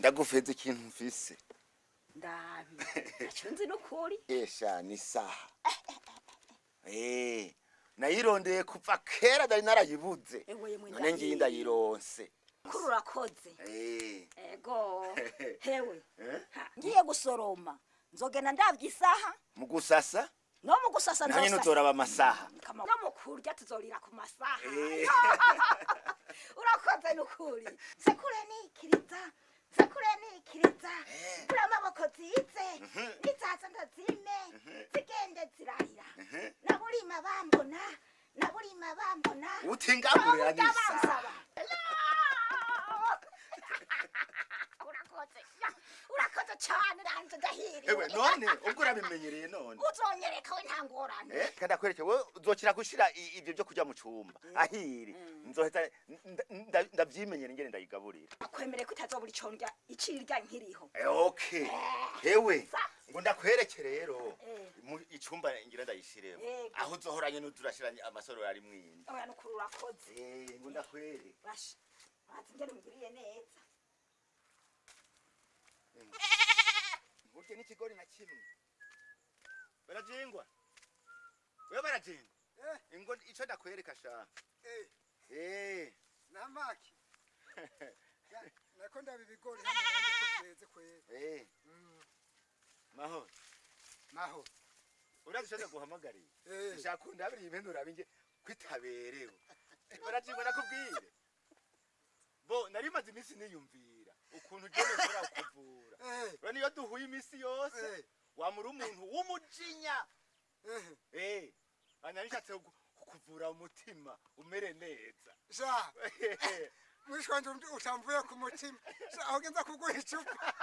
Ndagufeza ikintu mfise. Ndabi. Ntacyo nzi n'ukuri. Esha ni saha. Nayirondeye kuva kera ndari narayibuze. None ngiye ndayironse. Kuri urakoze. Ego. Hewe. Ngiye gusoroma. Nzogenda ndavye isaha. Mu gusasa? No mu gusasa nzosasa. Nanye nuzoraba amasaha. No mu kurya tuzorira ku masaha. Urakoze n'ukuri. Sekure nikiriza. Sekure nikiriza. Kuri amaboko zize. Nizaza ndazime. Zigende zirarira. Naburima bambona. Naburima bambona. Utingagurira nisa. Urakoze. Urakoze cyane nanje ndahiriwe. Ewe none ubwo urabimenyereye none. Uzonyereka we ntangorane. Kandi akwereke wewe uzokira gushira ibyo byo kujya mu cumba. Ahiri nzoheza ndavyimenyera ingene ndayigaburira. Akwemereye ko utazobura ico ndya icirya nkiriho. Okay. Hewe ngo ndakwereke rero mu icumba ngira ndayishiremo. Aho uzohoranye n'uzurashiranye amasoro ari mwindi. Oya nukuri urakoze. Ngo ndakwereke. Basha. Urazi ngene ungiriye neza. Nkurye n'ikigori na kimwe. Barajingwa. Wewe barajingwa. Ingo ico ndakwereka sha. Namaki. Nako ndabibigori hano ko byeze kwera. Maho. Maho. Urazi ico ndaguhamagariye. Nshaka ndabiri impendura binge kwitaberewe. Barajingwa nakubwire. Bo nari maze iminsi niyumvira ukuntu je nshobora kuvura. Rero niyo duhuye iminsi yose wamura umuntu w'umujinya. Anarishatse kukuvura umutima umere neza. Sha. Mwishwanje utamvuye ku mutima. Sha aho genza kuguha icupa.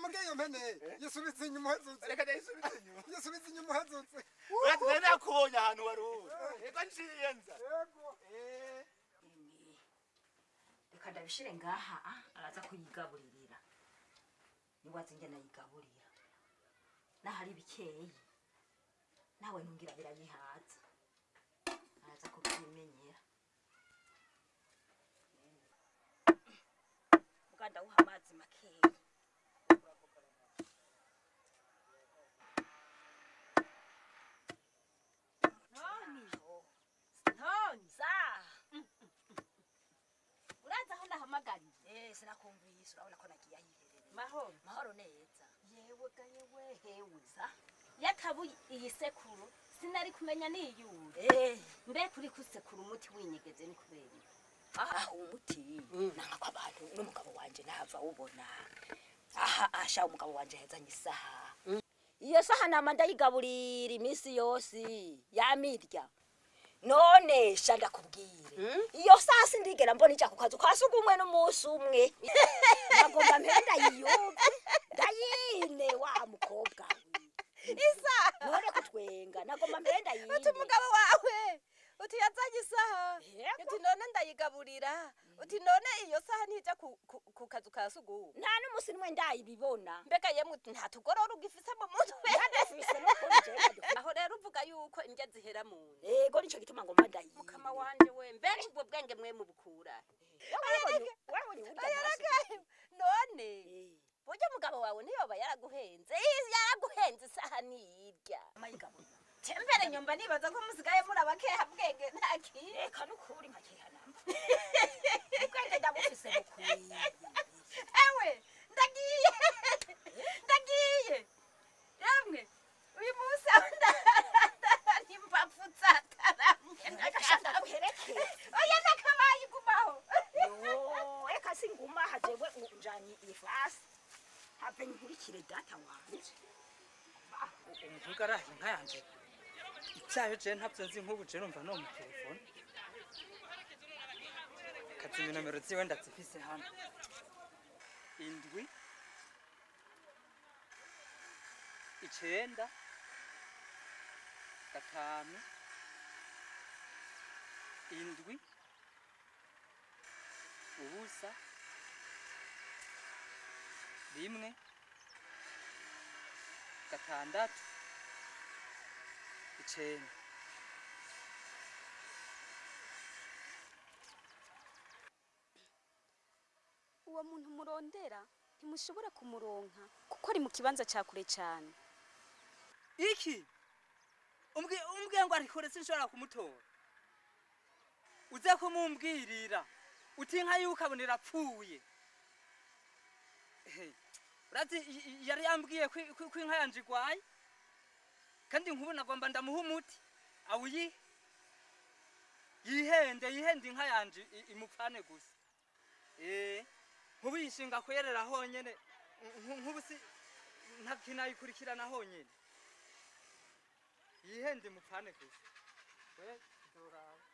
Mugeyo mpene yisubitse inyuma hazutse. Reka ndayisubitse inyuma. Yisubitse inyuma hazutse. Urazi nakubonye ahantu wari uri. Yego nciye nza. Yego. Reka ndabishire ngaha araza kuyigaburirira. Niwazi nge nayigaburira. Nahari bikeyi. Nawe ntungira birayihaza. Araza kubyimenyera. Muganda uha amazi makeyi. Ntoni. Za. Uraza aho ndahamagariye. Sinakumvise urabona ko nagiye ahiherereye. Mahoro. Mahoro neza. Yewe ga yewe hewe. Za. Yakabu iyi sekuru sinari kumenya niyure. Mbe kuri kusekura umuti winyegeze ni kubera iki? Ah umuti nanga ko abantu n'umugabo wanje nahava ubona. Aha asha umugabo wanje yazanye isaha. Iyo saha nama ndayigaburira iminsi yose yamirya. None sha ndakubwire. Iyo saha sindigera mbona ija ku kazu kwa sugumwe n'umunsi umwe. Nagomba mpere ndayiyumve. Ndayine wa mukobwa. Isaha. None kutwenga nagomba mpere ndayine. Uti umugabo wawe uti yazanye isaha. Uti none ndayigaburira. Uti none iyo saha ntija ku kazu ka sugumwe. Nta n'umunsi nimwe ndayibibona. Mbega yemwe nta tugorora ugifise mu mutwe. Ndadufise n'ukuri jewe ndadufise. Aho rero uvuga yuko indya zihera mu nda. Yego nico gituma ngomba ndayine. Mukama wanje we mbega ubwo bwenge mwe mubukura. None burya umugabo wawe ntiyoba yaraguhenze. Yaraguhenze isaha niyirya. Amayigaburira. Tembere nyumba nibaza ko musigaye muri abakeha bwenge ntaki. Reka n'ukuri nkakeha namba. Ubwenge ndabufise bukwiye. Ewe ndagiye. Ndagiye. Yamwe uyu munsi aho nimbavu zataramye. Reka sha ndaguherekeze. Oya nakabaye gumaho. Yo, reka singuma hajewe unjanye ifasi. Habe nkurikire data wanje. Umuvuga arahe inka yanje. Icyayo je ntabyo nzi nk'ubu je numva no mu telefone. Kazimya nomero ziwe ndazifise hano. 7 9 5 7 0 1 6 9. Uwo muntu murondera ntimushobora kumuronka kuko ari mu kibanza cya kure cyane. Iki umbwiye ngo ari kure sinshobora kumutora. Uze kumumbwirira uti inka yiwe ukabona irapfuye. Urazi yari yambwiye ko inka yanje igwaye, kandi nkubu nagomba ndamuha umuti awuyihe yihende inka yanje imupfane gusa. Nkubu yishinga kuyerera honyene, nkubu si ntakinayikurikirana honyene, yihende imupfane gusa. We ndoraba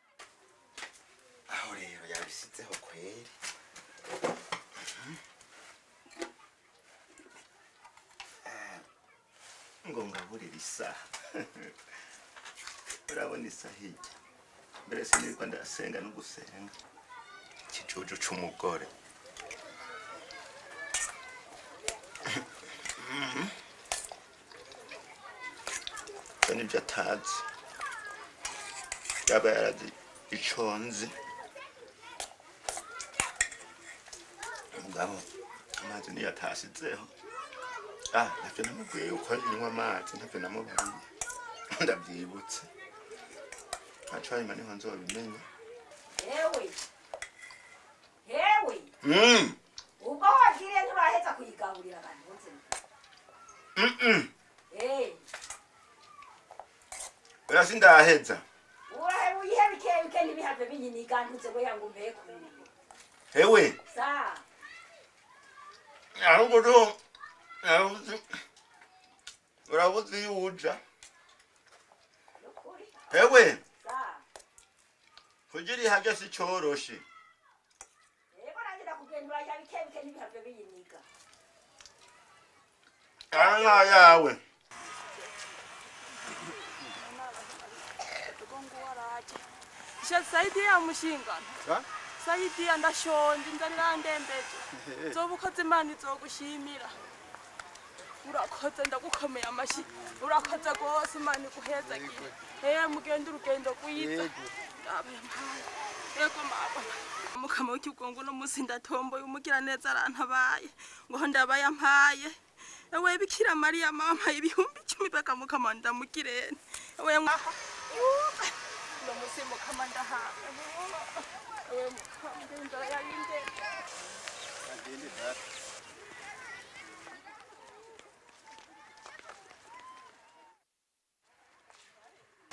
aho rero yabisizeho kweri. Ngo ngaburira isaha. Urabona isaha ijya mbere sinirwa ndasenga no gusenga ikijuju c'umugore. Nibyo atazi yaba yarazi iconzi. Mugabo amazi niyo atasizeho. Ntavyo namubwiye yuko inywa amazi, ntavyo namubwiye, ndavyibutse. Ntaco hanyuma niho nzobimenya. Hewe ubwo wagiriye nturaheza kuyigaburira abantu bose. Oya sindaheza. Urahe uyihe bike bike ntibihave binyiniga ntuze we yangu mpekure. Hewe sa ahubwo do urabuze iyo uja. Hewe kugira ihage si coroshe. Yego nanjye ndakugenda urayiha bike bike ntibihave binyiniga. Anka yawe. Saidia mushingano. Saidia ndashonje inzara irandembeje. Zobukoze Imana izogushimira. Urakoze ndagukomeye amashyi. Urakoze rwose Imana iguhezagire. Mugende urugendo rwiza. Yego mama. Mukama w'ikigongo no munsi ndatomboye umugira neza arantabaye. Ngo ndabaye ampaye. Ewe Bikira Mariya mama 10,000 bakamukama ndamugirene. Ewe mwaha. No munsi mukama ndahawe. Ewe mukama inzara yarinde. Agende data.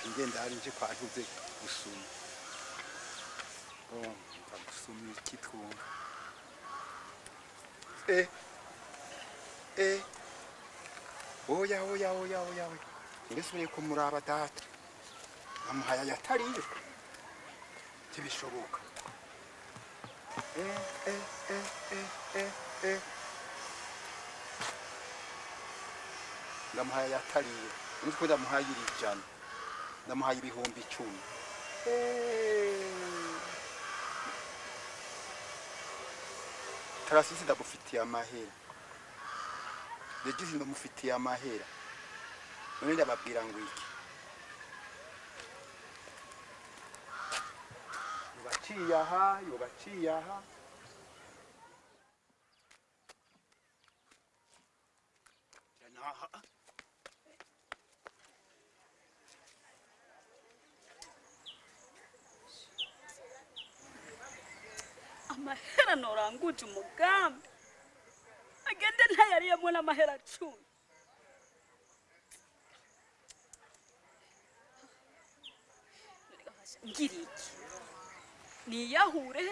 Ngenda hari nje kwantuze gusuma. Oh, ndagusumira ikitwumva. Oya oya oya oya oya. Ngesubire kumuraba data. Amuhaya yatariyo. Tibishoboka. Ndamuhaya yatariyo. Nitwe ndamuhaye 100. Ndamuhaye 10,000. Tarasisi ndagufitiye amahera. Regisi ndamufitiye amahera. None ndababwira ngo iki? Yobaciye aha, yobaciye aha. Naha. Amahera noranguje umugambi. Agende ntayariyemwo n'amahera 10. Ngira iki? Niyahure.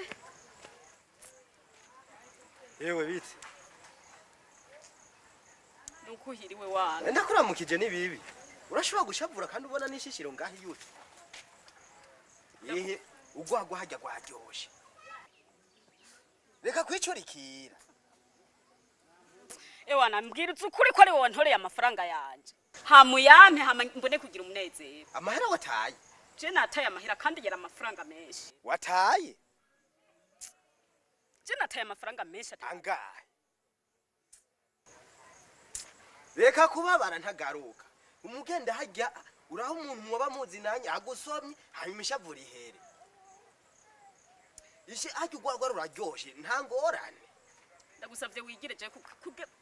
Yewe bite? Nukuhiriwe wana. Ndakuramukije ni bibi. Urashobora gushavura kandi ubona n'ishishiro ngaho iyute. Yehe ugwagwa hajya gwaryoshe. Reka kwicurikira. Ewana mbwira ukuri ko ari wowe ntoreye amafaranga yanje. Hamuyampe hama mbone kugira umunezero. Amahera wataye? Je nataye amahera kandi yari amafaranga menshi. Wataye? Je nataye amafaranga menshi angahe? Reka kubabara ntagaruka. Umugenda hajya uraho umuntu muba muzi nanye agusomye hanyuma ishavura ihere. Ishe hajya ugwagwa ruraryoshe nta ngorane. Ndagusavye wigire je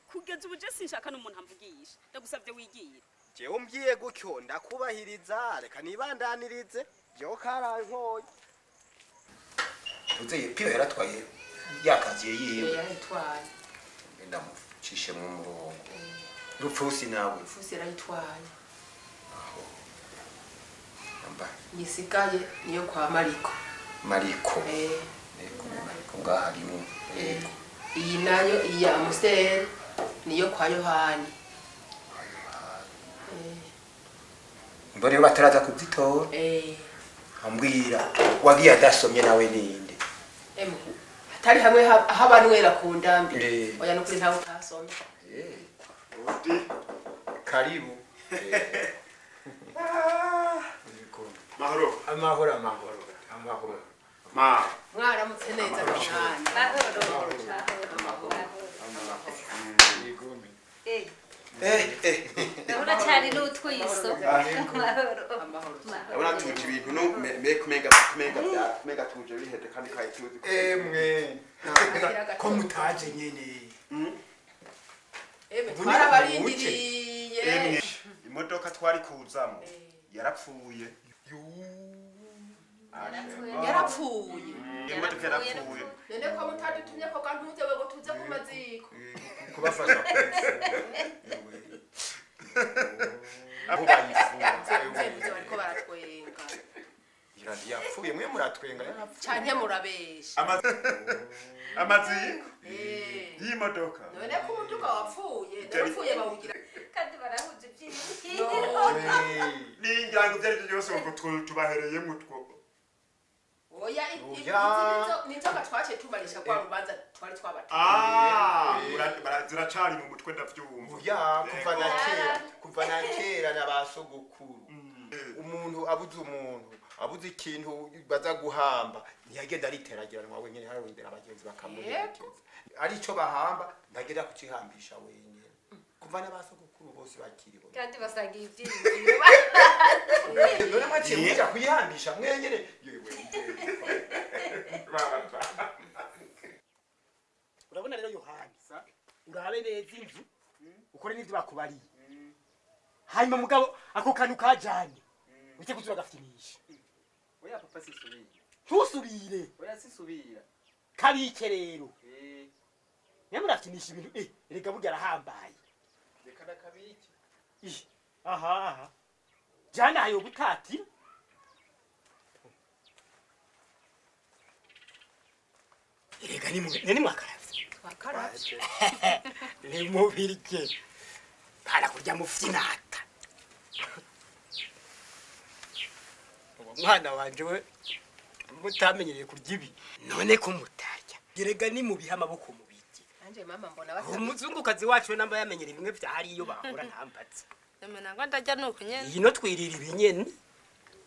kugeza ubu je sinshaka n'umuntu amvugisha. Ndagusavye wigire. Jewe umbwiye gutyo ndakubahiriza reka nibandanirize jewe karankoye. Tuze piyo yaratwaye yakaziye yiwe. Yarayitwaye. Ndamucishe mu murongo. Rupfusi nawe. Rupfusi yarayitwaye. Aho. Namba. Yisigaye niyo kwa Mariko. Mariko. Yego Mariko ngaharimo. Yego. Iyi nayo iya Amuseri niyo kwa Yohani. Mbone yo bataraza kuzitora. Ambwira wagiye adasomye nawe ninde? Atari hamwe habanwera ku ndambi. Oya nukuri ntawe utasomye. Odi. Karibu. Mahoro. Amahoro amahoro. Amahoro. Ma. Mwaramutse neza mwana. Mahoro. Ndabona cyane n'utwiso. Amahoro. Ndabona tuje ibintu no me kumenga kumenga bya kumenga tuje bihete kandi kayi tuzi. Emwe. Ko mutaje nyene. Emwe twarabarindiriye. Emwe imodoka twari kuzamo yarapfuye. Yarapfuye. Imodoka yarapfuye. None ko mutadutumye ko kantuze we ngo tuze ku maziko. Kubafasha. Aho bayifunze. Bariko baratwenga. Yapfuye mwe muratwenga yarapfuye. Canke murabesha. Amaziko y'imodoka. None ko umuduga wapfuye, none bawugira kandi barahuje ibyiyumviro. Ningira ngo ibyo ari byo byose ngo tubahereye mutwo. Oya inzoka twace tubarisha kwa rubanza twari twabata. Ziracari mu mutwe ndavyumva. Oya kuva na kera nabasogokuru. Umuntu abuze umuntu abuze ikintu baza guhamba ntiyagenda ariteragiranwa wenyene hararondera abagenzi bakamuherekeza. Arico bahamba ntagenda kucihambisha wenyene. Kuva n'abasogokuru bose bakiriho. Kandi basangiye ivyiyumviro. None mwaciye muja kuyihambisha mwenyene yewe. Urabona rero Yohani, urabe neza inzu ukore n'ivyo bakubariye. Hanyuma mugabo ako kantu kajanye uje kuzuba gafinisha. Oya papa sisubira. Ntusubire. Oya sisubira. Kabike rero. Nyamara murafinisha ibintu erega burya arahambaye. Reka nakabike. Aha aha. Jana ayo gutatira. Erega ni mwakaravye. Twakaravye. Ni mubirye. Para kurya mufyinata. Uwo mwana wanje we mutamenyereye kurya ibi none ko mutarya. Erega ni mubiha amaboko mubirye. Anje mama mbona bata. Umuzungukazi wacu namba yamenyereye bimwe vyari iyo bahora ntambatse. Ndamena ngo ndarya nuko nyene. Iyi no twirira ibinyene.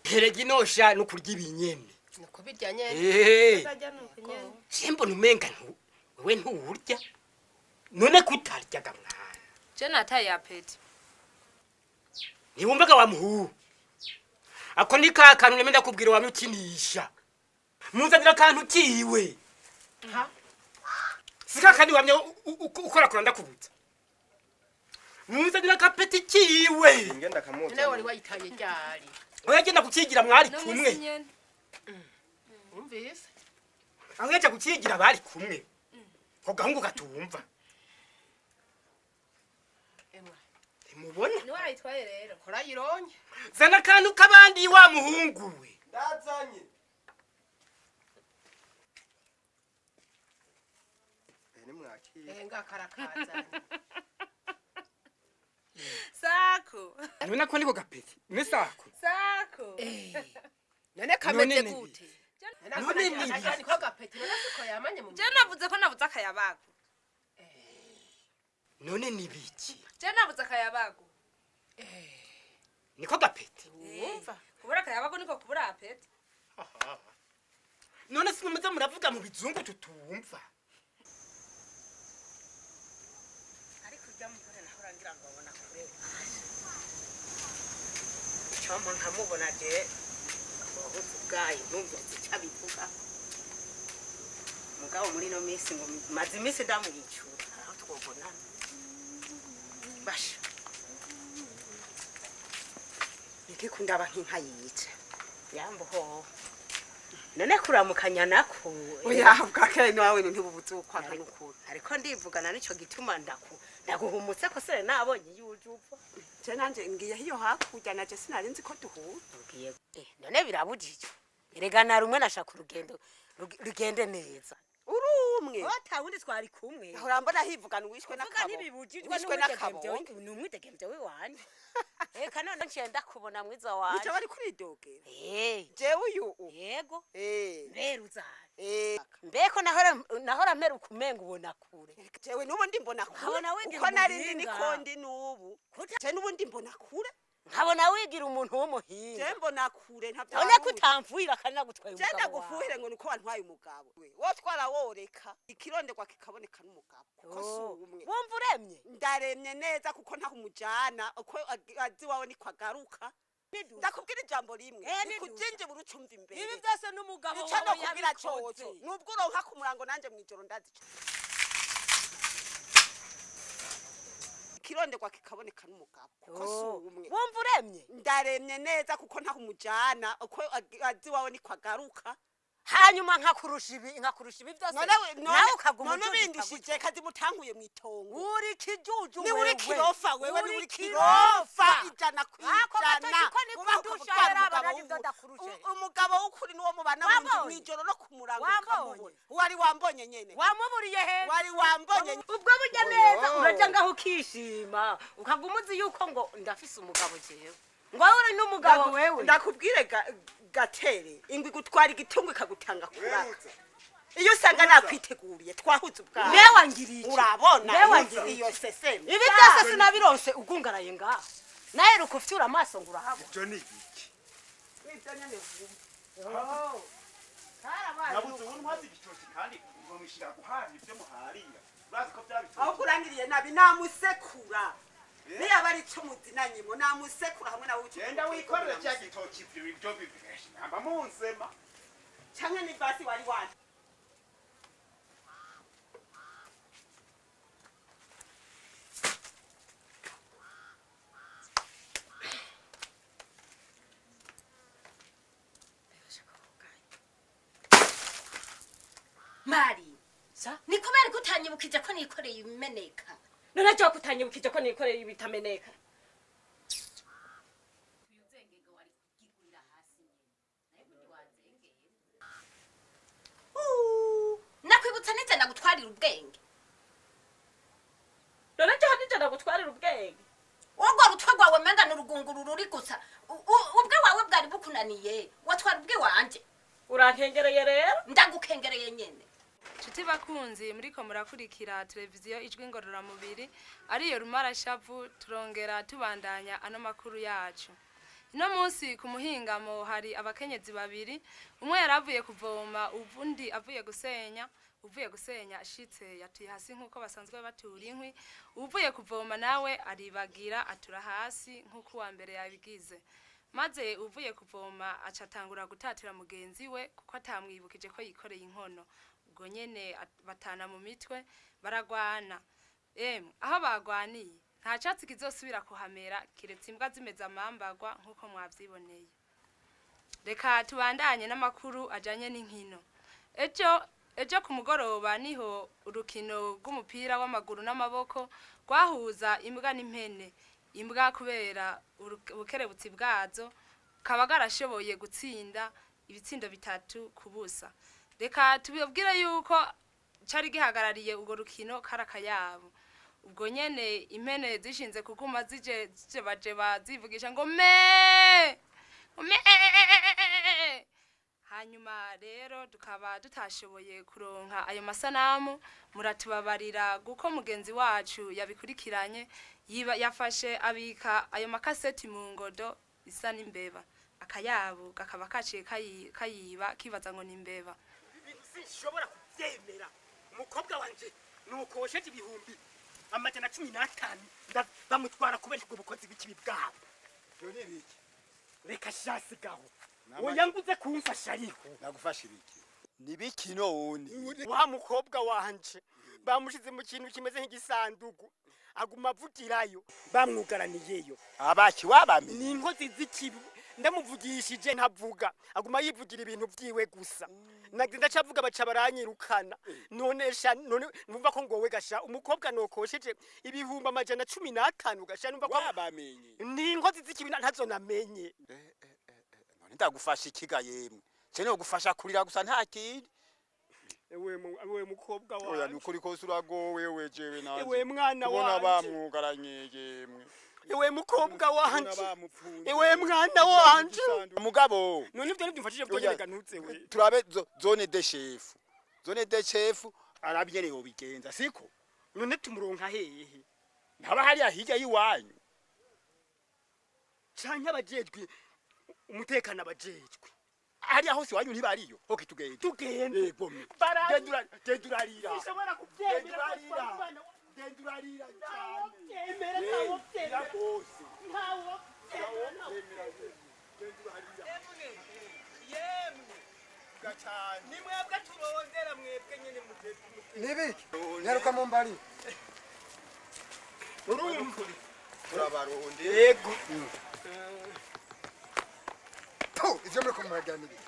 Erega inosha no kurya ibinyene. Nuko birya nyene. Ndarya nuko nyene. Cembo numenga ntu wewe ntuwurya. None kutaryaga mwana. Je nataye apeti. Niwumvaga wa muhu. Ako ni ka kantu nemenda kubwira wamye ukinisha. Munzanira kantu kiwe. Ha? Sika kandi wamye ukora kora ndakubutsa. Munzanira kapeti kiwe. Ngenda kamuza. None wari wayitaye ryari? Oya genda kukigira mwari kumwe. Umvise? Angeje kukigira bari kumwe. Ko gahungu katumva. Mubona? Ni warayitwaye rero. Kora yironye. Zana kantu kabandi wa muhungu we. Ndazanye. Ni mwakira. Ngakarakaza. Sako. None ko niko gapeti. Ni sako. Sako. None kameze gute? None ni niko gapeti none siko yamanye mu. Je navuze ko nabuze akayabago. None ni biki? Je nabuze akayabago. Niko gapeti. Umva. Kubura akayabago niko kubura apeti. None sinumuze muravuga mu bizungu tutumva. Ariko urya mugore naho urangira ngo abona kure. Cyombo nkamubona je. Ubuhutu bwayo numviriza icyo abivuga. Mugabo muri no minsi ngo maze iminsi ndamwicura aho twobonana. Basha. Niki kundaba nk'inka yica. Yamboho. None kuramukanya nako. Oya bwakeye nawe ntibubuze ukwaka n'ukuri. Ariko ndivugana nico gituma ndaguhumutse ko se nabonye yuje upfa. Je nanje ngiye hiyo hakurya naje sinari nzi ko duhura. Ugiye. None birabujije. Erega na rumwe nashaka urugendo rugende neza. Urumwe. Ota wundi twari kumwe. Ahora mbona hivugana wishwe nakabo. Ntibibujijwe n'umwidegemvye wiwanje. Eka none nce ndakubona mwiza wanje. Uca bari kuridogera. Jewe uyu. Yego. Mberuza. Mbeko nahora mperuka umenga ubona kure. Jewe nubu ndi mbona kure. Uko nari ndi niko ndi nubu. Je nubu ndi mbona kure. Nkabona wigira umuntu w'umuhinga. Je mbona kure ntavyo. None kutamfuhira kandi nagutwaye umugabo. Je ndagufuhire ngo nuko wantwaye umugabo. Wotwara woreka ikirondegwa kikaboneka n'umugabo. Kuko si umwe. Wumva uremye? Ndaremye neza kuko ntaho umujana uko azi wawe niko agaruka. Ndakubwira ijambo rimwe nikujinjibura ucumva imbere. Ibi byose n'umugabo wawe yabikoze. Nubwo uronka ku murango nanje mwijoro ndazi. Ikirondegwa kikaboneka n'umugabo kuko si umwe. Wumva uremye? Ndaremye neza kuko ntaho umujana uko azi wawe niko agaruka. Hanyuma nkakurusha ibi byose. Nawe ukaguma none bindushije kazi mutankuye mwitongo. Uri kijuju wewe. Ni uri kirofa wewe, ni uri kirofa 100%. Umugabo w'ukuri niwo mubana mwijoro no kumurango ukamubona. Wari wambonye nyene. Wamuburiye he? Wari wambonye. Ubwo burya neza uraja ngaho ukishima ukaguma uzi yuko ngo ndafise umugabo jewe. Ngo uri n'umugabo wewe. Ndakubwire gatere ingwi gutwara igitungo ikagutanga kuraka. Iyo usanga nakwiteguriye twahuze ubwawe. Mbe wangiriye. Urabona iyo seseme. Ibi byose sinabironse ugungaraye ngaho. Naye rukufyura amaso ngo urahabona. Ibyo ni ibiki? Ibyo nyene vuba. Nabuze ubu ntwazi igitoki kandi ngo mwishira guharira ibyo muharira. Urazi ko byabitoki. Aho kurangiriye nabi namusekura. Niba ari cyo muzinanyimo namusekura hamwe nawe ucyo. Genda wikorera cya gitoki ibyo bibiresha. Namba munsema. Canke ni basi wari waje. Mari, ni kubera ko utanyibukije ko nikoreye ibimeneka. None cyo kutanyibukije ko nikoreye ibitameneka. Nakwibutsa neza nagutwarira ubwenge. None cyo nje nagutwarira ubwenge. Urwo rutwe rwawe menga n'urugunguru ruri gusa. Ubwe wawe bwari bukunaniye, watwara ubwe wanje. Urankengereye rero? Ndagukengereye nyene. Nshuti bakunzi muriko murakurikira televiziyo Ijwi Ngororamubiri ariyo Rumarashavu, turongera tubandanya ano makuru yacu. Ino munsi ku muhingamo hari abakenyezi babiri, umwe yaravuye kuvoma uvundi avuye gusenya, uvuye gusenya ashitse yatuye hasi nkuko basanzwe batura inkwi, uvuye kuvoma nawe aribagira atura hasi nkuko uwa mbere yabigize. Maze uvuye kuvoma acatangura gutatira mugenzi we kuko atamwibukije ko yikoreye inkono. Ubwo nyene batana mu mitwe baragwana. Emwe aho bagwaniye nta catsi kizosubira kuhamera kiretse imbwa zimeze amambagwa nkuko mwavyiboneye. Reka tubandanye n'amakuru ajanye n'inkino. Ejo ku mugoroba niho urukino rw'umupira w'amaguru n'amaboko rwahuza imbwa n'impene. Imbwa kubera ubukerebutsi bwazo kaba garashoboye gutsinda ibitsindo 3 ku busa. Reka tubibwire yuko cari gihagarariye urwo rukino karakayabo. Ubwo nyene impene zishinze kuguma zijebajeba zivugisha ngo me me. Hanyuma rero tukaba tutashoboye kuronka ayo masanamu, muratubabarira guko mugenzi wacu yabikurikiranye yafashe abika ayo makaseti mu ngodo isa n'imbeba. Akayabo kakaba kaciye kayiba kibaza ngo ni imbeba. Sinshobora kubyemera. Umukobwa wanje nukosheje 515,000 bamutwara kubera ubwo bukozi bw'ikibi bwabo. Ibyo ni ibiki? Reka shasigaho. Oya nguze kumfasha ariko. Nagufasha ibiki? Nibiki none? Wa mukobwa wanje bamushize mu kintu kimeze nk'igisandugu aguma avugirayo bamwugaraniyeyo. Abaki wabamenye? Ni inkozi z'ikibi ndamuvugishije ntavuga aguma yivugira ibintu vyiwe gusa. Nagenda ndacavuga baca baranyirukana. None sha none numva ko ngowe gasha umukobwa nokosheje 115,000 gasha numva ko wabamenye. Ni inkozi z'ikibi ntazo namenye. None ndagufasha ikiga yemwe. Cene gufasha kurira gusa nta kindi. Ewe mukobwa wanje. Oya nukuri kose uragowe wewe jewe nanje. Ewe mwana wanje. Ubona bamwugaranye yemwe. Ewe mukobwa wanje. Ewe mwana wanje. Mugabo. None ivyo nibyo byonyereka ntutse we. Turabe zone de chef. Zone de chef arabyene yo bigenza siko. None tumuronka hehe? Ntaba hariya hirya yiwanyu. Canke abajejwe umutekano abajejwe. Hariya hose wanyu ntibariyo. Okay tugende. Tugende. Yego. Gendura gendurarira. Sishobora kubyemera. Gendurarira. Gendurarira. Ntawo gose. Ntawo. Yemwe. Gacane. Ni mwebwe turondera mwebwe nyene mujejwe. Nibiki? Nyaruka mu mbari. Urumva. Turabaronde. Yego. Ivyo muri kumuragira nibiki?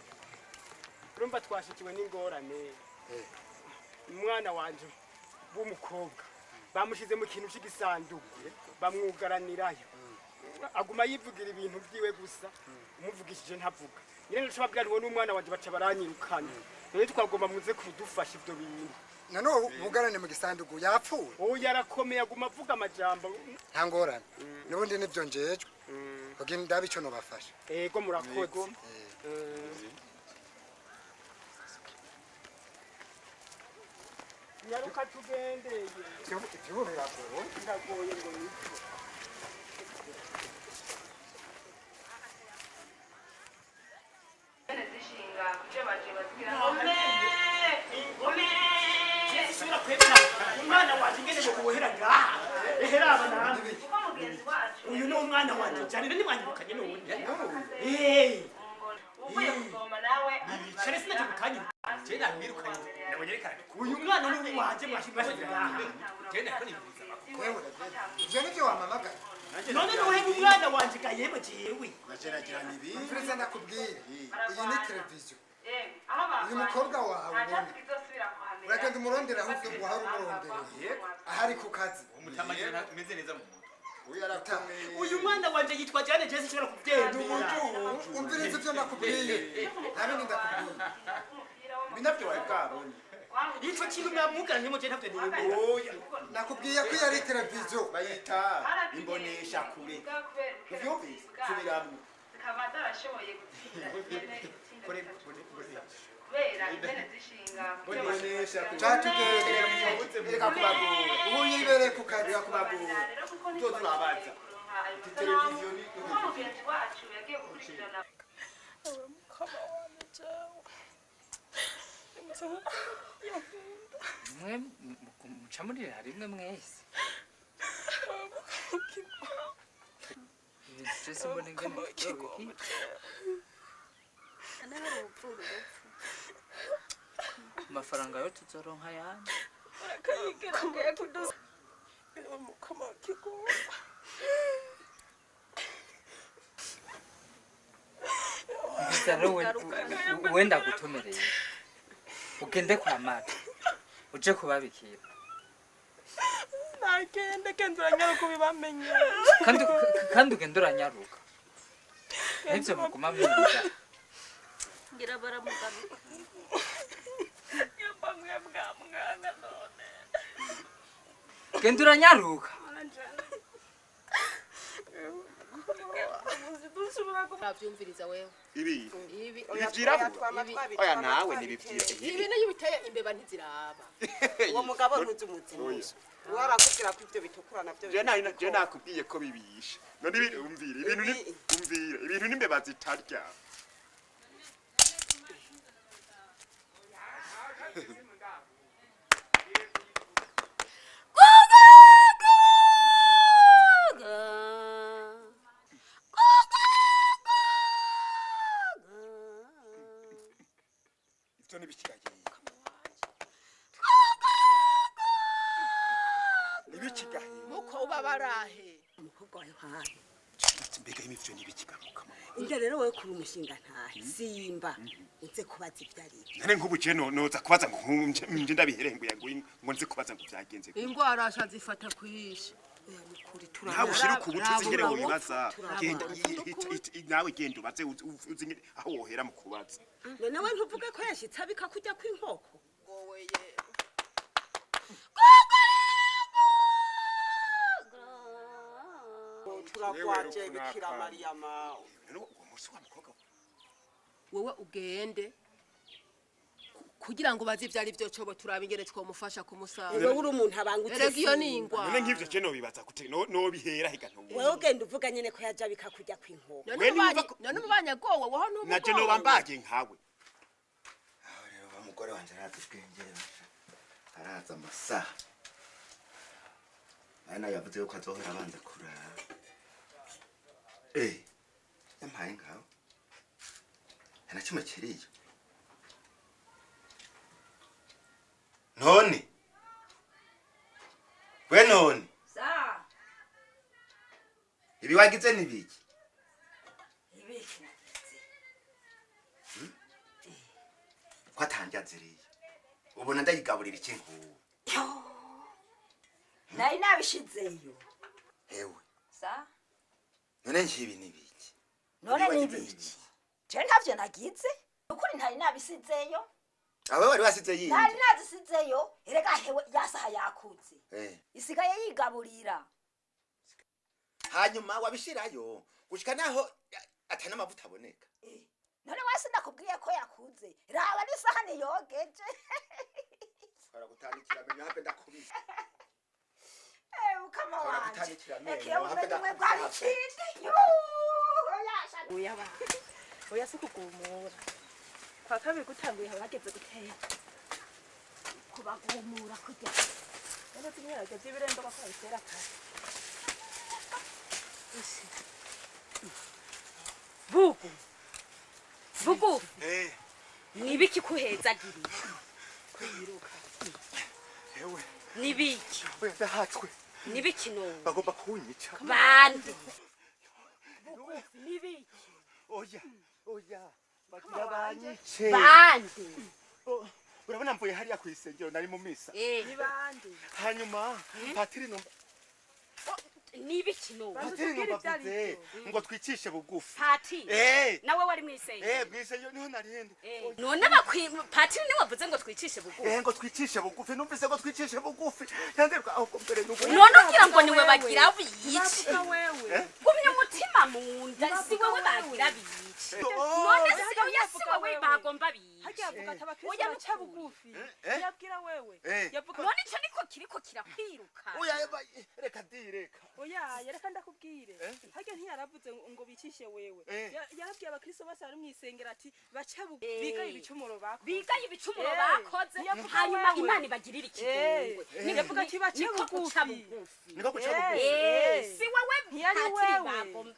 Urumva twashikiwe n'ingorane. Umwana wanje w'umukobwa bamushize mu kintu cy'igisanduku bamwugaranirayo. Aguma yivugira ibintu byiwe gusa umuvugishije ntavuga. Nyine nshobora kubwira uwo n'umwana wanje baca baranyirukana. None twagomba muze kudufasha ivyo bintu. None bugarane mu gisanduku yapfuye? Oya yarakomeye aguma avuga amajambo. Nta ngorane. Nubundi nivyo njejwe. Kugira ndabe ico nobafasha. Ego murakoze. Nyaruka tugendeye. Ivyo biragoye. Biragoye ngo niko. Umwana wanje ngene kubohera ngaha. Ehera abana. Uyu ni umwana wanje cyane ni mwanyirukanye none. Eh. Uvuye kuvoma nawe. Cyane sinacyo Je namwirukanye nabonye reka uyu mwana ni uwanje mwashimashije ngaha. Je nako niburiza makuru. Wewe ivyo nivyo wamamagaye. None nuhe umwana wanje gayemo jewe. Nageragira nibi. Mfuriza ndakubwira. Iyi ni televiziyo. Uyu mukobwa wawe ubona. Uragenda umurondera aho wahora umurondera. Ahari ku kazi. Umutamagera meze neza mu mutwe. Uyu mwana wanje yitwa Jane Jesse nshobora kubyemera. Umviriza ivyo nakubwiye. Nta bindi ndakubwiye. Binavyo wari bwabonye. Ico kintu mwamwugaranye mo je ntavyo nemera. Oya. Nakubwiye ko yari televiziyo. Bayita imbonesha kure. Uvyumvise? Subiramwo. Zikaba zarashoboye gutsinda impene itsinda kubera impene zishinga Imbonesha kure. Catugere. Reka kubagora. Ubu yibereye ku kazi. Reka kubagora. Tuzurabaza. Televiziyo ni kuko mugenzi wacu yagiye gukurikirana. Mwe muca murira rimwe mwese. Ibintu mbona ingene biki. Amafaranga yo tuzoronka yandi. Gusa rero wenda gutumereye ugende kwa mata uje kubabikira. Nagende kenzo uranyaruka ubibamenye. Kandi ugende uranyaruka. Nivyo muguma mwiga. Ngira baramugaruka. Genda uranyaruka. Navyumviriza wewe. Ibi. Ibi Ibi vyirabura. Oya nawe nibivyira. Ibi nayo biteye imbeba ntiziraba. Uwo mugabo ntuzi umuzimusha. Warakubwira ko ivyo bitukura navyo. Je nakubwiye ko bibisha. None ibi umvira ibintu ni umvira ibintu n'imbeba zitarya. Ivyo nibikiragiye. Ubabarahe umukobwa wa Yohani. Mbega imivyo nibikigamuka. Inge rero wewe kuri umushinga ntahe simba nze kubaza ivyari. Nare nkubu je no noza kubaza ngo nje ndabiherenguye ngo nze kubaza ngo byagenze. Ingwara ashazifata kwihisha. Nawe ushira ku butu zingere wibaza. Genda nawe genda ubaze uzingere aho wohera mu kubaza. None we ntuvuge ko yashitse abika kujya kw'inkoko. Turagwaje Bikira Mariya mawe. Wewe ugende kugira ngo bazi ivyari byo cobo turabe ingene twomufasha kumusaba. Wewe uri umuntu abangutse. Erega iyo ni ingwara. None nk'ivyo je no bibaza gute no bihera higa no. Wewe ugenda uvuga nyene ko yaja bika kujya kw'inkoko. None umubanyagowe woho n'ubugowe. Naje no bambaje nkawe. Aho rero wa mugore wanje arazi ubwenge araza amasaha. Ana yavuze ko azohora abanza kurara. Yampaye ngaho. Nta kimwe kiriyo. None. We none. Sa. Ibi wagize ni biki? Ibiki nagize. Ko atanja ziriye. Ubona ndayigaburira iki nkubu? Nari nabishizeyo. Ewe. Sa. None nkibi ni biki? None ni biki? Je ntavyo nagize. Ukuri ntari nabisizeyo. Awe wari wasize yindi. Nari nazisizeyo, erega hewe yasaha yakutse. Isigaye yigaburira. Hanyuma wabishirayo gushika naho atana amavuta aboneka. None wese ndakubwiye ko yakuze. Raba n'isahani yogeje. Baragutanikira menyo habe ndakubise. Ukama wanje. Baragutanikira menyo habe ndakubise. Oya sikugumura. Kwa kabiri gutanguye hageze gutera. Kubagumura kujya. None tinyarage by'ibirembo bakabitera kare. Bugu. Bugu. Nibiki kuhezagiriye. Kwiruka. Ewe. Nibiki. Oya ndahatswe. Nibiki no. Bagomba kunyica. Bande. Bugu nibiki. Oya. Oya. Bagira banyice. Bande. Urabona mvuye hariya ku isengero nari mu misa. Ni bande. Hanyuma patiri no nibiki no. Patiri no bavuze ngo twicishe bugufi. Patiri. Nawe wari mwisengero. Mwisengero niho narindi. None patiri ni wavuze ngo twicishe bugufi. Ngo twicishe bugufi numvise ngo twicishe bugufi. Yanderuka aho mbere nuko. None ugira ngo niwe bagira biyice. Gumye umutima mu nda si wewe bagira biyice. None si oya si wewe bagomba biyice. Hagiye avuga ati abakristo baca bugufi. Yabwira wewe. Yavuga none ico niko kiriko kirakwiruka. Oya reka direka. Oya yareka ndakubwire. Hagiye ntiyaravuze ngo bicishe wewe. Yarabwiye abakristo bose bari mwisengera ati baca bugufi bigaye ibicumuro bakoze. Bigaye ibicumuro bakoze hanyuma Imana ibagirira ikigongwe. Yavuga ati baca bugufi. Niko guca bugufi. Si wewe ntiyari wewe.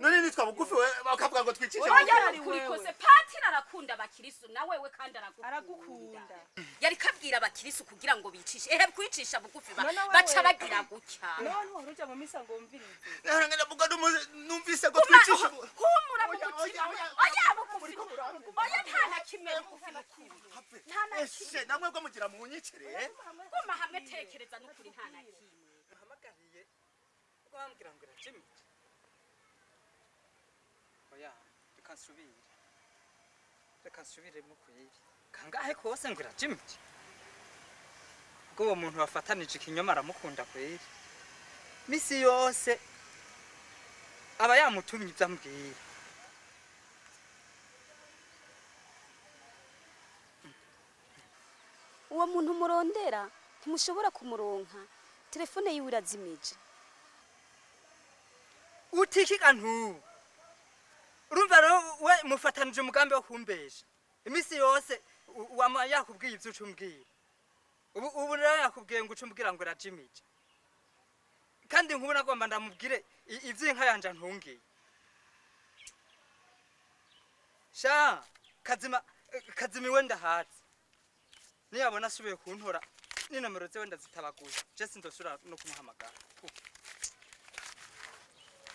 None nitwa bugufi we bakavuga ngo twicishe bugufi. Oya kurikose patiri arakunda abakristo na wewe kandi aragukunda. Yari kabwira abakristo kugira ngo bicishe. Ehe kwicisha bugufi baca bagira gutya. None waruja mu misa ngo umvirize. Nahora ndavuga numvise ngo twicishe. Humura mu mutima. Oya bugufi. Oya nta na kimwe bugufi. Nta na kimwe. Namwe bwo mugira munyicire. Guma hamwe tekereza n'ukuri nta na kimwe. Hamagariye. Kwambwira ngo irajimije. Oya reka nsubire. Reka nsubiremo kwibi. Kangahe kose ngo irajimije. Ubwo uwo muntu wafatanije ikinyoma aramukunda kweri. Misi yose aba yamutumye ibyo ambwira. Uwo muntu murondera ntimushobora kumuronka. Telefone yiwe irazimije. Utikika ntu. Urumva rero we mufatanije umugambi wo kumbesha. Imisi yose wama yakubwiye ibyo ucumbwira. Ubu rero yakubwiye ngo ucumbwira ngo irajimije. Kandi nkubona agomba ndamubwire ivy'inka yanje ntungiye. Sha kazima kazimiwe ndahatse. Niyabona asubiye kuntora n'inomero zewe ndazitabaguye. Je sindosura no kumuhamagara.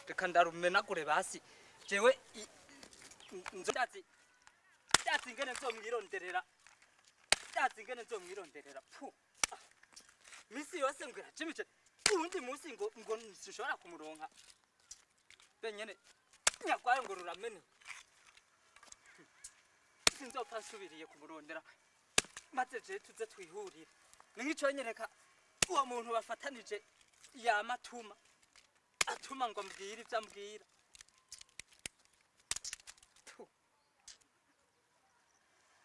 Reka ndarumenagure basi. Jewe nzodazi ndazi ingene nzomwironderera. Ndazi ingene nzomwironderera. Pu. Misi yose ngo irajimije. Uwundi munsi ngo sinshobora kumuronka. Benyene nyagwaye ngo ruramene. Sinzopfa nsubiriye kumurondera. Maze je tuze twihurire. Ni nk'ico nyereka uwo muntu bafatanije yamatuma. Atuma ngo ambwire ivyo ambwira.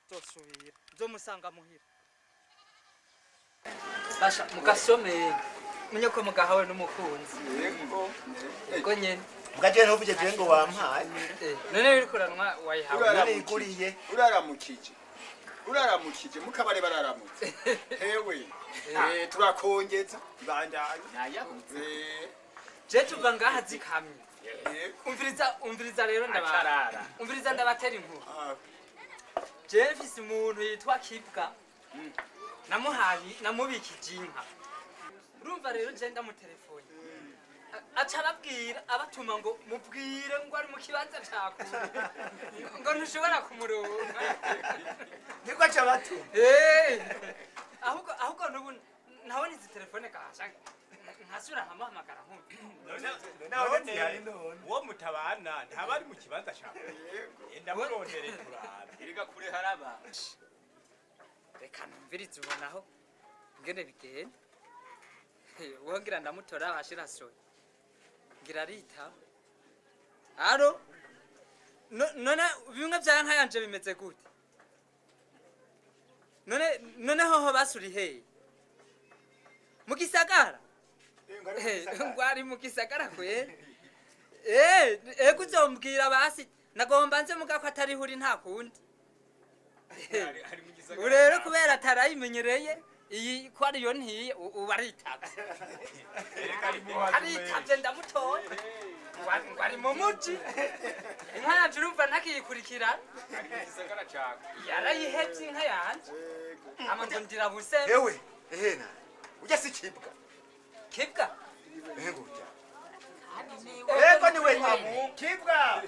Nzosubira. Nzomusanga muhira. Basha mugasome menye ko mugahawe n'umukunzi. Yego. Yego nyene. Mugaje ntuvuge je ngo wampaye. None urikuranwa wayihawe. Nariguriye. Uraramukije. Uraramukije mukabare bararamutse. Hewe. Turakongeza ibandanye. Nayahutse. Je tuva ngaha zikamye. Umviriza rero ndabara. Umviriza ndabatera inkuru. Je mfise umuntu yitwa Kibwa. Namuhaye namubikije inka. Urumva rero je ndamutelefone. Aca ababwira abatuma ngo mubwire ngo ari mu kibanza cakure. Ngo ntushobora kumuronka. Niko aca abatuma. Ahubwo nubu ntabona izi telefone kasha. Nkasubira nkamuhamagara nkumva. None uwo mutabana ntaba ari mu kibanza cakure. Ndamurondere turabe. Erega kure haraba. Reka numvirize ubonaho ingene bigenda. Wongira ndamutora hashira soya. Ngira arita. Aro? None bimwe vya nka yanje bimeze gute? None hoho basuri he? Mu gisagara? Ngo ari mu gisagara kwe? Ego uzombwira basi nagomba nze mugako atari huri nta kundi. Urero kubera atarayimenyereye iyi ko ariyo ntiye ubu aritavye. Aritavye ndamutoye. Ngo ari mu muji. Inka yanje urumva ntakiyikurikira. Yarayihevye inka yanje. Ama ngo ndirabuse. Ewe, ehena. Ujya si Kibwa. Kibwa? Ego ujya. Ego ni wenyene. Kibwa.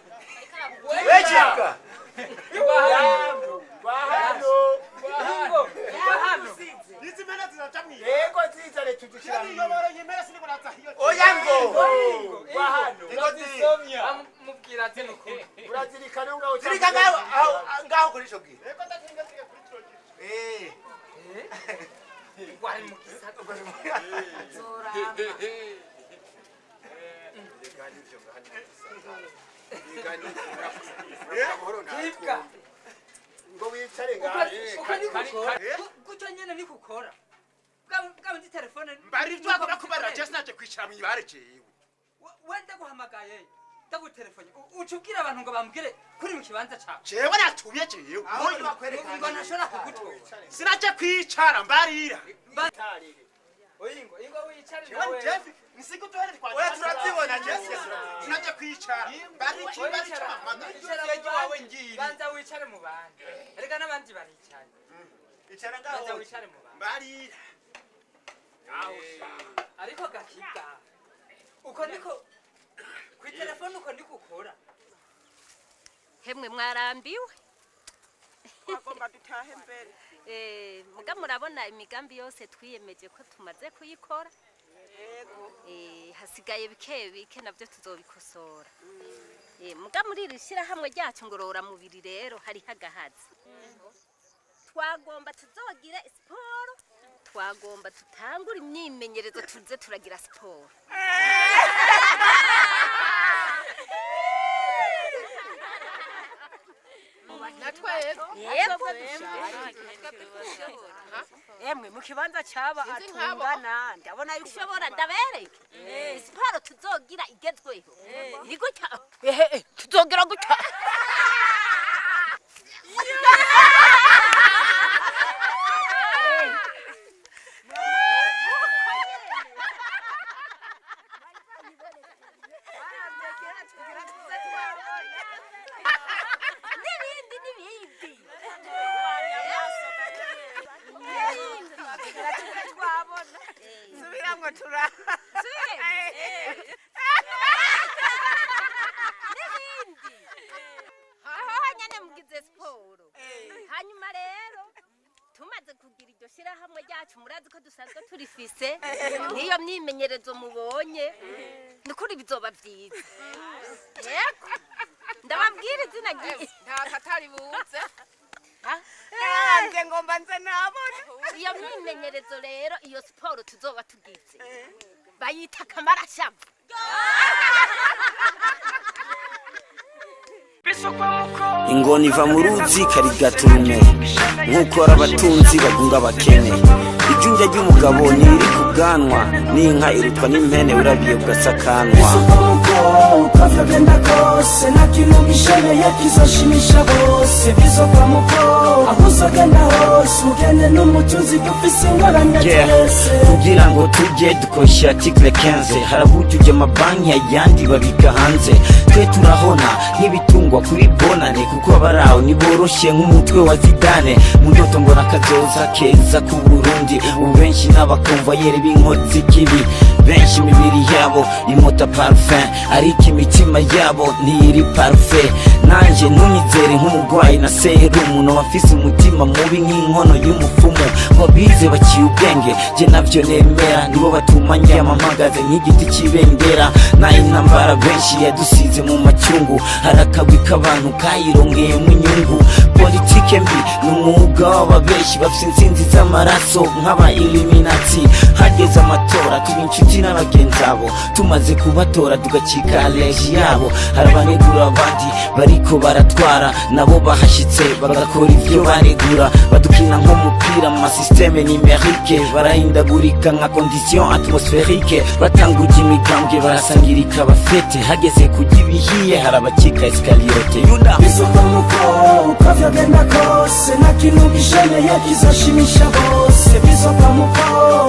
We Kibwa. Bahano. Bahano. Izi mpene ziraca mwiye. Yego zizare tudushira. Niyoboro yemera siniko naza hiyo. Oya ngo. Bahano. Urazisomya. Amubwira ati nukuri. Urazirikana ngaho. Zirika ngaho ngaho kuri ico gihe. Yego ndatinga zirika kuri ico gihe. Ngo ari mu gisagara. Kibwa. Ngo wicare ngaho. Gutyo nyene niko ukora. Bwa ndi telefone. Mbari ivyo agomba kubarira je sinaje kwicara mwibare jewe. We ndaguhamagaye. Ndagutelefone. Uca ubwira abantu ngo bambwire kuri mu kibanza cawe. Jewe natumye jewe. Ngo ntashobora kugutora. Sinaje kwicara mbarira. Oyingo, ingo wicare nawe. Jewe Jeff, nsigo tuhere kwa. Oya turazibona Jeff. Sinaje kwicara. Mbari iki mbari camamagaye. Banza wicare mu bandi. Erega n'abandi baricaye. Icara ngaho. Banza wicare mu bandi. Mbarira. Ariko Gakibwa. Uko niko ku telefone uko niko ukora. Hemwe mwarambiwe. Twagomba dutahe mbere. Muga murabona imigambi yose twiyemeje ko tumaze kuyikora. Yego. Hasigaye bike bike navyo tuzobikosora. Muga muri iri shirahamwe ryacu ngorora mubiri rero hari hagahazi. Twagomba tuzogira siporo, twagomba tutangura imyimenyerezo tuze turagira siporo. Emwe mu kibanza cyaba atungana ndabona yuko ushobora ndabereke. Siporo tuzogira igezweho. Iri gutya. Tuzogira gutya. Subiramwo tura. Twagize siporo, hanyuma rero tumaze kugira iryo shyirahamwe ryacu, murazi ko dusanzwe turifise n'iyo myimenyerezo mubonye, ni ukuri bizoba byiza. Yego, ndababwira izina Nta katari buze. Nanjye ngomba nze nabona. Iyo myimenyerezo rero, iyo siporo tuzoba tugize bayita akamarashavu. Ingona iva mu ruzi ikarigata urume, nk'uko hari abatunzi bagunga abakene. Ijunja ry'umugabo ntiri ku bwanwa, n'inka irutwa n'impene urabiye bugasakanwa. Uko vyogenda kose, nta kintu gishemeye kizoshimisha bose. Bizokamuko aho uzogenda hose, ugende n'umutunzi dufise ingorane twese. Kugira ngo tujye dukoresha article 15, harabujuje amabanki ayandi babika hanze. Twe turahona nk'ibitungwa kuri bonane, kuko abaraho niboroshye nk'umutwe wa Zidane. Mu ndoto mbona akazoza keza ku Burundi. Ubu benshi n'abakonvoyeri b'inkozi z'ikibi, benshi imibiri yabo imota parfum, ariko imitima yabo ntiri parfait. Nanjye ntunyizere nk'umurwayi na serumu, noba mfise umutima mubi nk'inkono y'umupfumu. Ngo bize baciye ubwenge, jye navyo nemera, nibo batuma ndyama mpagaze nk'igiti cy'ibendera. N'ay'intambara benshi yadusize mu macyungu, hari akagwi k'abantu kayirongeyemo inyungu. Politike mbi ni umwuga w'ababeshi bafise intsinzi z'amaraso nk'aba Illuminati. Hageze amatora tuba inshuti n'abagenzi abo, tumaze kubatora tugacika aleji yabo. Hari abanegura abandi bariko baratwara, nabo bahashitse bagakora ivyo baregura. Badukina nk'umupira mu masystème numérique, barahindagurika nka condition atmosphérique. Batanguje imigambwe barasangirika bafete, hageze kurya ibihiye hari abacika escaliote yuda. Bizokamuko uko vyogenda kose, nta kintu gishemeye kizoshimisha bose. Bizokamuko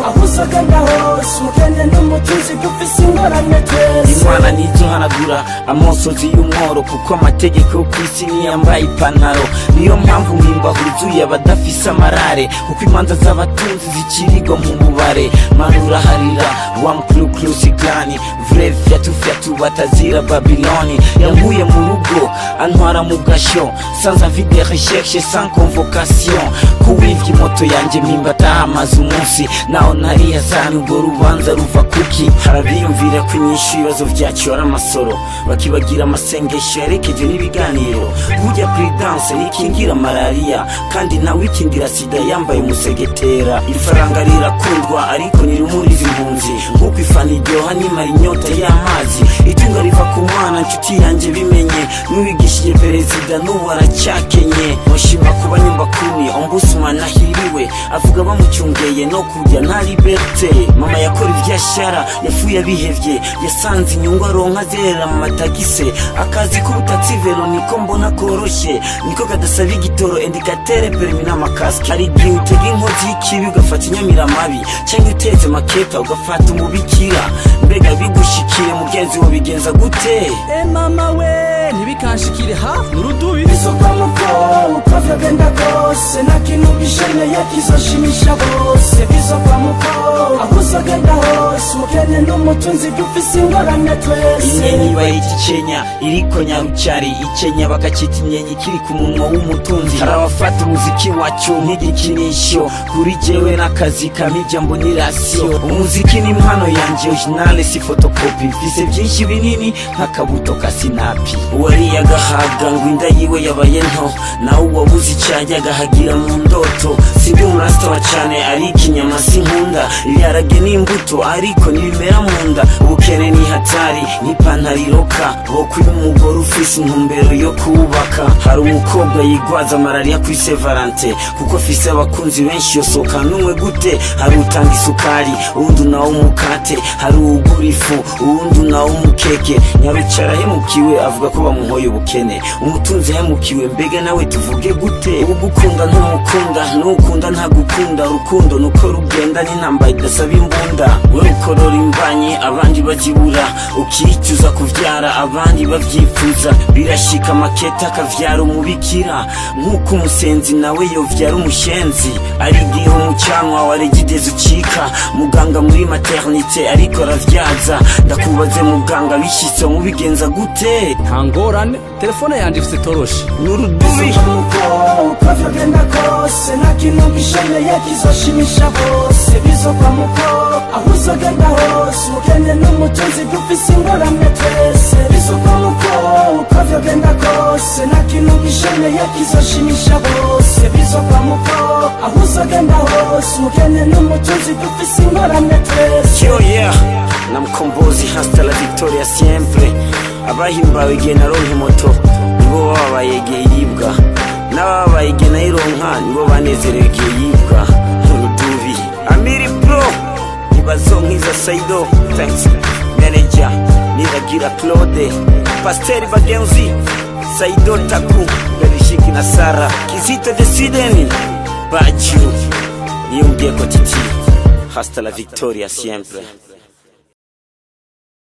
aho uzogenda hose, ugende n'umutunzi dufise ingorane twese. Imana nizohanagura amosozi y'umworo, kuko amategeko yo ku isi niyambaye ipantaro. Niyo mpamvu mpimba huzuye abadafise amarare, kuko imanza z'abatunzi zikirirwa mu bubare. Manuraharira wa mkluklusiklani vre fyatu fyatu batazira Babiloni. Yankuye mu rugo antwara mu gasho, sans avis de recherche, sans convocation. Kuwivye moto yanjye mpimba atahamaze umunsi, naho ntari hasani ubwo rubanza ruva kuki. Harabiyumvira ko inyishu ibibazo vyacu ari amasoro, bakibagira amasengesho yerekeje n'ibiganiro. Burya prudence ntikingira malariya, kandi ntawikingira sida yambaye umusegetera. Ifaranga rirakundwa ariko ntirumuriza impunzi, nk'uko ifana iryoha nimara inyota y'amazi. Itunga riva ku mwana nshuti yanjye bimenye, n'uwigishije perezida n'ubu aracyakenye. Mushima kuba nyumba kumi ombudsman ahiriwe, avuga bamucungeye no kujya nta liberté. Mama yakora ivyashara yafuye abihevye, yasanze inyungu aronka zerera mu matagise. Akazi k'ubutaxi velo niko mbona koroshye, niko kadasaba igitoro, indicateur, permis n'amakaske. Hari igihe utega inkozi y'ikibi ugafata inyamiramabi, cyangwa utetse maketa ugafata umubikira. Mbega bigushikire mugenzi wo bigenza gute? E mama we, ntibikanshikire ha nurudubi. Bizokamuko uko vyogenda kose, nta kintu gishemeye kizoshimisha bose. Bizokamuko aho uzogenda hose, umukene n'umutunzi dufise ingorane twese. Inyenyi bayita ikenya iriko nyarucari, ikenya bakacita inyenyi ikiri ku munwa w'umutunzi. Hari abafata umuziki wacu nk'igikinisho, kuri jewe n'akazi kamijya mbona irasiyo. Umuziki ni impano yanjye originale, si photocopy, mfise byinshi binini nk'akabuto ka sinapi. Uwariye agahaga ngo inda yiwe yabaye nto, nawe uwabuze icyayi agahagira mu ndoto. Sindi umurasta wa cane ariko inyama sinkunda, ibiharage n'imbuto ariko ntibimera mu nda. Ubukene ni hatari nk'ipantaro iroka, bokwiba umugore ufise intumbero yo kubaka. Hari umukobwa yigwaza malariya kuri Saint Valentin kuko afise abakunzi benshi, yosohoka n'umwe gute? Hari utanga isukari uwundi nawe umukate, hari uwugura ifu uwundi nawe umukeke. Nyarucara ahemukiwe avuga ko bamuhoye ubukene, umutunzi yahemukiwe mbega nawe tuvuge gute? Ugukunda ntumukunda, nukunda ntagukunda. Nkunda urukundo nuko rugenda n'intambara idasaba imbunda. We ukorora imbanyi abandi bazibura, ukicuza kuvyara abandi bavyifuza. Birashika maketa akavyara umubikira, nk'uko umusenzi nawe yovyara umushenzi. Ari igihe umucanwa waregideze ucika, muganga muri maternité ariko aravyaza. Ndakubaze muganga, bishitse mubigenza gute? Nta ngorane, telefone yanje ifise toroshi. N'urudubi. Uko vyogenda kose, nta kintu gishemeye kizoshimisha bose. Bizokwa muko aho uzogenda hose, ubukene n'umutunzi dufise ingorane twese. Bizokwa muko uko vyogenda kose, nta kintu gishemeye kizoshimisha bose. Bizokwa muko aho uzogenda hose, ubukene n'umutunzi dufise ingorane twese. Yo yeah, na mkombozi, hasta la victoria siempre. Abahimbawe igihe naronka imoto nibo bababaye igihe yibwa, n'abababaye igihe nayironka nibo banezerewe igihe yibwa. Nturudubi Amiri Pro Nibazonkiza Saido, thanks manager Niragira Claude, Pasteri bagenzi Saido Taku Berishiki na Sara Kizito de Sweden Baju Niyongeko Titi, hasta la victoria siempre.